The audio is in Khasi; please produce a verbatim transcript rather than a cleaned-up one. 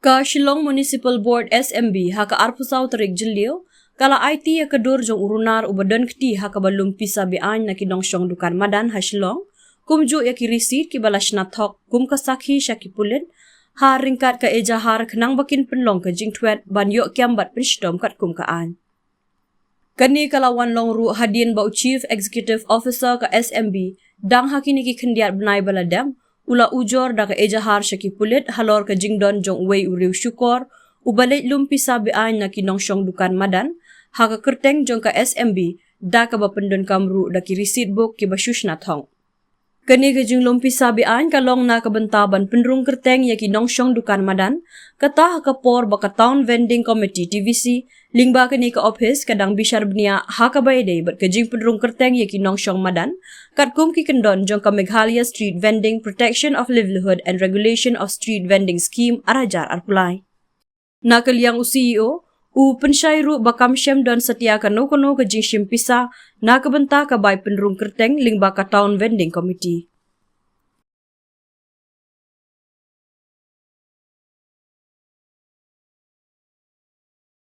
Ka Shillong Municipal Board S M B ha ka arphew saw tarik Jylliew ka la aiti ïa ka dur jong u runar uba don kti ha kaba lum pisa be-aiñ na ki nongshong dukan madan ha Shillong, kumjuh ïa ki risit kiba la shna thok kum ka sakhi sha ki pulit ha ryngkat ka ejahar khnang ba kin pynlong ka jingthwet ban ïoh kem bad pynshitom katkum ka aiñ. Kane ka la wan long ruh hadien ba u Chief Executive Officer ka S M B dang ha kine ki khyndiat bnai ba la dep u la ujor da ka ejahar sha ki pulit halor ka jingdon jong uwei u riew shukor uba leit lum pisa be-aiñ na ki nongshong dukan madan ha ka kyrteng jong ka S M B, da kaba pyndonkam ruh da ki risit buk kiba shu shna thok. Kane ka jinglum pisa be-aiñ ka long na ka bynta ban pynrung kyrteng ïa ki nongshong dukan madan, kata ha ka por ba ka Town Vending Committee, T V C, lyngba kane ka ophis ka dang bishar bniah ha kaba ïadei bad ka jingpynrung kyrteng ïa ki nongshong madan katkum ki kyndon jong ka Meghalaya Street Vending Protection of Livelihood and Regulation of Street Vending Scheme ar hajar arphew lai. Na ka liang u C E O u pynshai ruh ba kam shym don satia kano kano ka jingshim pisa na ka bynta ka bai pynrung kyrteng lyngba ka Town Vending Committee.